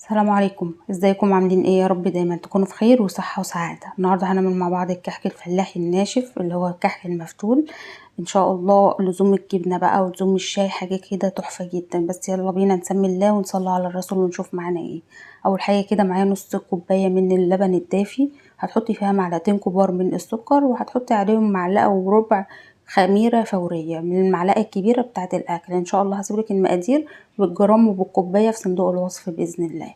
السلام عليكم، ازيكم؟ عاملين ايه؟ يا رب دايما تكونوا في خير وصحة وسعادة. النهارده هنعمل مع بعض الكحك الفلاحي الناشف اللي هو الكحك المفتول. ان شاء الله لزوم الجبنة بقى ولزوم الشاي، حاجة كده تحفة جدا. بس يلا بينا نسمي الله ونصلي على الرسول ونشوف معانا ايه. اول حاجة كده معايا نص كوباية من اللبن الدافي، هتحطي فيها معلقتين كبار من السكر، وهتحطي عليهم معلقة وربع خميرة فورية من المعلقة الكبيرة بتاعة الأكل. إن شاء الله هسيبلك المقادير بالجرام وبالكوباية في صندوق الوصف بإذن الله.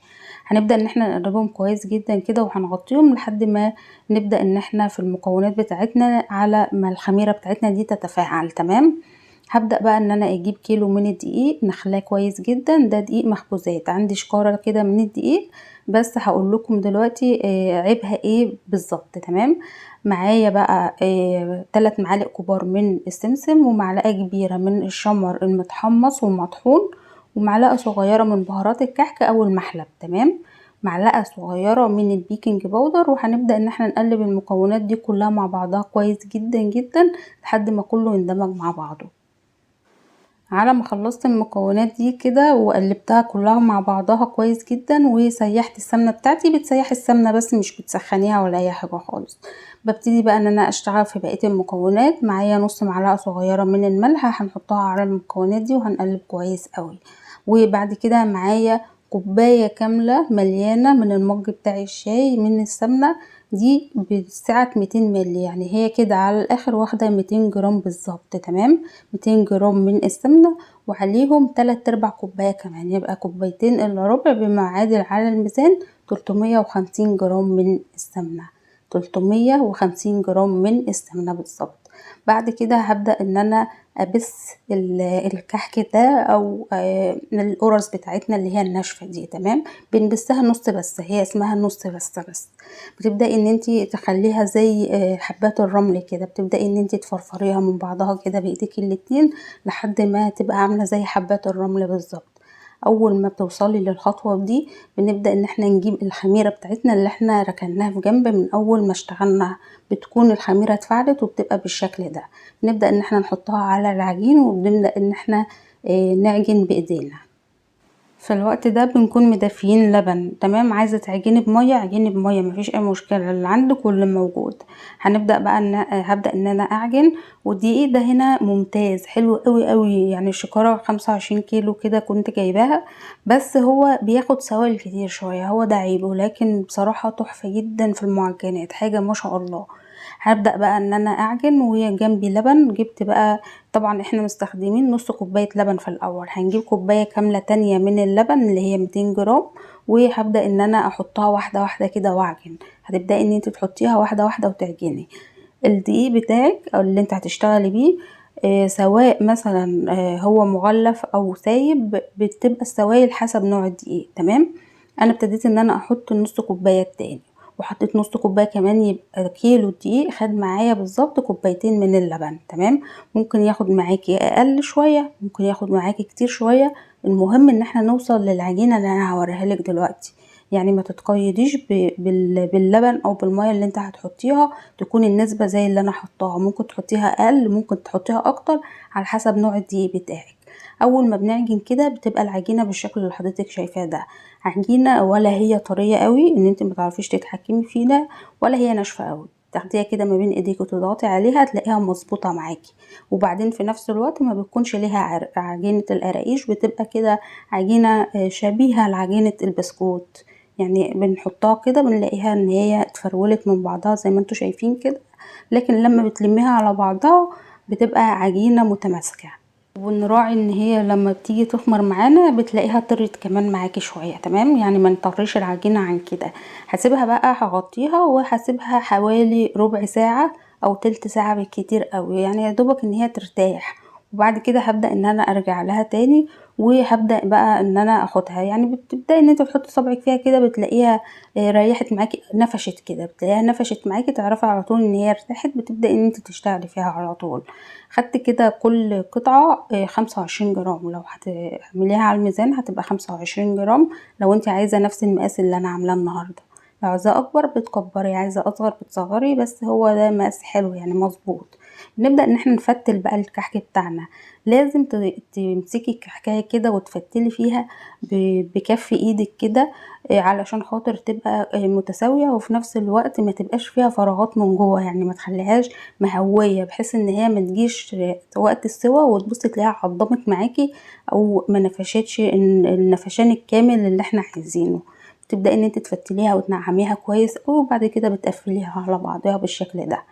هنبدأ إن احنا نقلبهم كويس جدا كده، وهنغطيهم لحد ما نبدأ إن احنا في المكونات بتاعتنا على ما الخميرة بتاعتنا دي تتفاعل. تمام. هبدأ بقى إن أنا أجيب كيلو من الدقيق نخلاه كويس جدا. ده دقيق مخبوزات، عندي شكارة كده من الدقيق، بس هقول لكم دلوقتي عيبها ايه بالظبط. تمام. معايا بقى 3 معالق كبار من السمسم، ومعلقة كبيرة من الشمر المتحمص ومطحون، ومعلقة صغيرة من بهارات الكحك او المحلب. تمام. معلقة صغيرة من ال baking powder. وهنبدأ ان احنا نقلب المكونات دي كلها مع بعضها كويس جدا جدا لحد ما كله يندمج مع بعضه. على ما خلصت المكونات دي كده وقلبتها كلها مع بعضها كويس جدا، وسيحت السمنة بتاعتي. بتسيحي السمنة بس مش بتسخنيها ولا اي حاجة خالص. ببتدي بقى ان انا اشتغل في بقية المكونات. معايا نص معلقه صغيرة من الملح هنحطها على المكونات دي وهنقلب كويس قوي. وبعد كده معايا كوباية كاملة مليانة من المج بتاع الشاي من السمنة دي بسعة 200 مللي، يعني هي كده على الاخر واخده 200 جرام بالظبط. تمام. 200 جرام من السمنة، وعليهم 3/4 كوباية كمان، يبقى كوبايتين الا ربع بما يعادل على الميزان 350 جرام من السمنة. 350 جرام من السمنة بالظبط. بعد كده هبدا ان انا ابس الكحك ده او القرص بتاعتنا اللي هي الناشفه دي. تمام. بنبسها نص بس، هي اسمها نص بس. بس بتبداي ان انتي تخليها زي حبات الرمل كده، بتبداي ان انتي تفرفريها من بعضها كده بايديكي الاتنين لحد ما تبقى عامله زي حبات الرمل بالظبط. اول ما بتوصلي للخطوة دي بنبدا ان احنا نجيب الخميره بتاعتنا اللي احنا ركناها في جنب من اول ما اشتغلنا، بتكون الخميره اتفعلت وبتبقى بالشكل ده. بنبدا ان احنا نحطها على العجين، وبنبدا ان احنا نعجن بايدينا. في الوقت ده بنكون مدافيين لبن. تمام. عايزه تعجني بميه عجني بميه، مفيش اي مشكلة، اللي عندك واللي موجود. هنبدا بقى ان هبدا ان انا اعجن. والدقيق ده هنا ممتاز، حلو قوي قوي، يعني الشكاره 25 كيلو كده كنت جايباها، بس هو بياخد سوائل كتير شوية، هو ده عيبه، لكن بصراحة تحفة جدا في المعجنات، حاجة ما شاء الله. هبدا بقى ان انا اعجن، وهي جنبي لبن. جبت بقى، طبعا احنا مستخدمين نص كوباية لبن في الاول، هنجيب كوباية كاملة تانية من اللبن اللي هي 200 جرام، وهبدا ان انا احطها واحدة واحدة كده واعجن. هتبداي ان انت تحطيها واحدة واحدة وتعجني الدقيق بتاعك او اللي انت هتشتغلي بيه، سواء مثلا هو مغلف او سايب، بتبقى السوائل حسب نوع الدقيق. تمام. انا ابتديت ان انا احط نص كوباية التاني، وحطيت نص كوباية كمان، يبقى كيلو دقيق خد معايا بالظبط كوبايتين من اللبن. تمام. ممكن ياخد معاكي اقل شوية، ممكن ياخد معاكي كتير شوية، المهم ان احنا نوصل للعجينه اللي انا هوريها لك دلوقتي. يعني ما تتقيديش باللبن او بالمية اللي انت هتحطيها، تكون النسبة زي اللي انا حطاها، ممكن تحطيها اقل ممكن تحطيها اكتر على حسب نوع الدقيق بتاعك. اول ما بنعجن كده بتبقى العجينة بالشكل اللي حضرتك شايفاه ده، عجينه ولا هي طرية قوي ان انت ما تعرفيش تتحكمي فيها، ولا هي ناشفة قوي. تاخديها كده ما بين ايديك وتضغطي عليها تلاقيها مظبوطة معاكي. وبعدين في نفس الوقت ما بتكونش ليها عرق. عجينه القراقيش بتبقى كده عجينه شبيهه لعجينه البسكوت، يعني بنحطها كده بنلاقيها ان هي اتفرولت من بعضها زي ما انتوا شايفين كده، لكن لما بتلميها على بعضها بتبقى عجينه متماسكة. ونراعي ان هي لما بتيجي تخمر معانا بتلاقيها طرت كمان معاكي شوية. تمام. يعني ما نطريش العجينة عن كده. هسيبها بقى، هغطيها وهسيبها حوالي ربع ساعة او تلت ساعة بالكتير قوي، يعني يا دوبك ان هي ترتاح. وبعد كده هبدا ان انا ارجع لها تاني، وهبدا بقى ان انا اخدها. يعني بتبداي ان انت تحطي صبعك فيها كده بتلاقيها ريحت معاكي، نفشت كده، بتلاقيها نفشت معاكي، تعرفي على طول ان هي ارتاحت، بتبداي ان انت تشتغلي فيها على طول. خدت كده كل قطعه 25 جرام، لو هتعمليها على الميزان هتبقى 25 جرام لو انت عايزه نفس المقاس اللي انا عاملاه النهارده. لو عايزاه اكبر بتكبري، عايزه اصغر بتصغري، بس هو ده مقاس حلو يعني مظبوط. نبدأ ان احنا نفتل بقى الكحك بتاعنا. لازم تمسكي الكحكايه كده وتفتلي فيها بكف ايدك كده علشان خاطر تبقى متساوية، وفي نفس الوقت ما تبقاش فيها فراغات من جوه، يعني ما تخليهاش مهويه بحيث ان هي ما تجيش وقت السوا وتبصي تلاقيها عضمت معاكي او ما نفشتش النفشان الكامل اللي احنا عايزينه. تبداي ان انت تفتليها وتنعميها كويس، وبعد كده بتقفليها على بعضها بالشكل ده.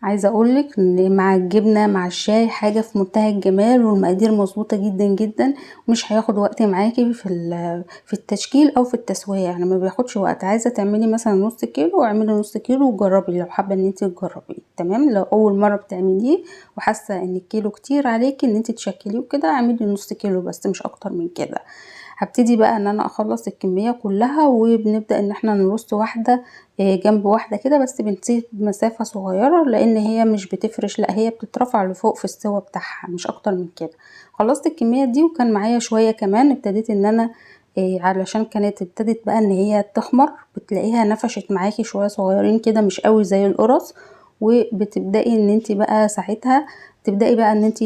عايزه اقولك ان مع الجبنة مع الشاي حاجة في منتهى الجمال، والمقادير مظبوطة جدا جدا، مش هياخد وقت معاكي في التشكيل او في التسوية، يعني ما بياخدش وقت. عايزه تعملي مثلا نص كيلو، اعملي نص كيلو وجربي لو حابة ان انت تجربيه. تمام، لو اول مرة بتعمليه وحاسه ان الكيلو كتير عليكي ان انت تشكليه وكده، اعملي نص كيلو بس مش اكتر من كده. هبتدي بقى ان انا اخلص الكمية كلها، وبنبدا ان احنا نرص واحدة جنب واحدة كده، بس بنسيب مسافة صغيرة لان هي مش بتفرش، لا هي بتترفع لفوق في السوا بتاعها مش اكتر من كده. خلصت الكمية دي وكان معايا شوية كمان، ابتديت ان انا علشان كانت ابتدت بقى ان هي تخمر، بتلاقيها نفشت معاكي شوية صغيرين كده مش قوي زي القرص، وبتبداي ان انت بقى ساعتها تبداي بقى ان انت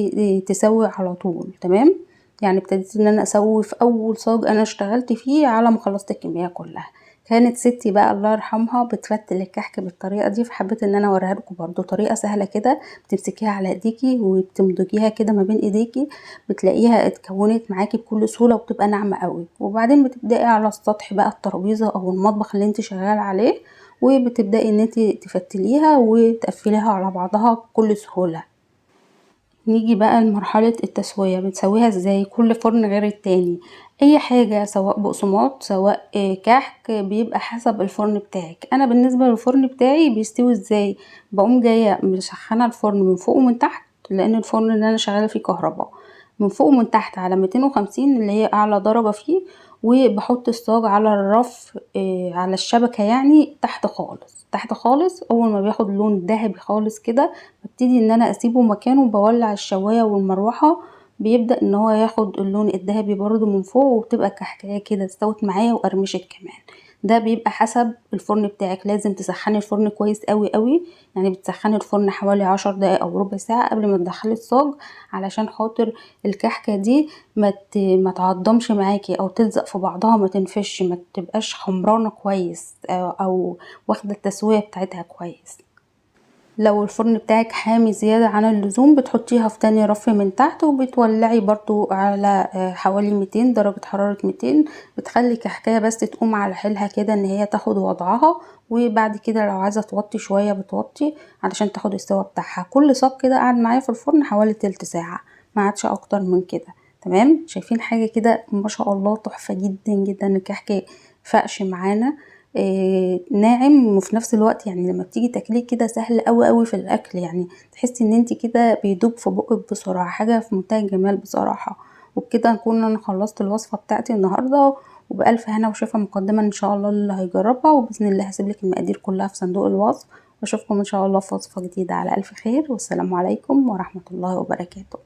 تسوي على طول. تمام، يعني ابتديت ان انا اسوي في اول صاج انا اشتغلت فيه على ما خلصت الكمية كلها. كانت ستي بقى الله يرحمها بتفتل الكحك بالطريقة دي، فحبيت ان انا اوريها لكم برضو. طريقه سهلة كده، بتمسكيها على ايديكي وبتمضجيها كده ما بين ايديكي، بتلاقيها اتكونت معاكي بكل سهولة وبتبقى ناعمة قوي. وبعدين بتبداي على السطح بقى الترابيزة او المطبخ اللي انت شغالة عليه، وبتبداي ان انت تفتليها وتقفليها على بعضها بكل سهولة. نيجي بقى لمرحلة التسوية. بتسويها ازاي؟ كل فرن غير التاني، اي حاجة سواء بقسماط سواء كحك بيبقى حسب الفرن بتاعك. انا بالنسبة للفرن بتاعي بيستوي ازاي؟ بقوم جاية مسخنة الفرن من فوق ومن تحت، لان الفرن اللي انا شغالة فيه كهرباء، من فوق ومن تحت على 250 اللي هي اعلى درجة فيه، وبحط الصاج على الرف على الشبكة يعني تحت خالص تحت خالص. اول ما بياخد لون ذهبي خالص كده ببتدي ان انا اسيبه مكانه، وبولع الشوايه والمروحه، بيبدا ان هو ياخد اللون الذهبي برده من فوق، وبتبقى كحكايه كده استوت معايا وقرمشت كمان. ده بيبقى حسب الفرن بتاعك، لازم تسخني الفرن كويس قوي قوي، يعني بتسخني الفرن حوالي 10 دقايق او ربع ساعة قبل ما تدخلي الصاج، علشان خاطر الكحكه دي ما تعضمش معاكي او تلزق في بعضها، ما تنفش، ما تبقاش خمرانه كويس او واخده التسوية بتاعتها كويس. لو الفرن بتاعك حامي زيادة عن اللزوم بتحطيها في تاني رف من تحت، وبتولعي برضو على حوالي 200 درجة حرارة 200، بتخلي كحكاية بس تقوم على حيلها كده ان هي تاخد وضعها، وبعد كده لو عايزة توطي شوية بتوطي علشان تاخد السوا بتاعها. كل صاج كده قعد معايا في الفرن حوالي تلت ساعة، ما عادش اكتر من كده. تمام، شايفين حاجة كده ما شاء الله تحفة جدا جدا. الكحك فقش معانا ناعم، وفي نفس الوقت يعني لما بتيجي تاكليه كده سهل قوي قوي في الاكل، يعني تحسي ان انت كده بيدوب في بقك بسرعة، حاجة في منتهى الجمال بصراحة. وبكده نكون انا خلصت الوصفة بتاعتي النهارده، وبالف هنا وشفا مقدما ان شاء الله اللي هيجربها، وباذن الله هسيبلك المقادير كلها في صندوق الوصف، واشوفكم ان شاء الله في وصفه جديدة على الف خير، والسلام عليكم ورحمة الله وبركاته.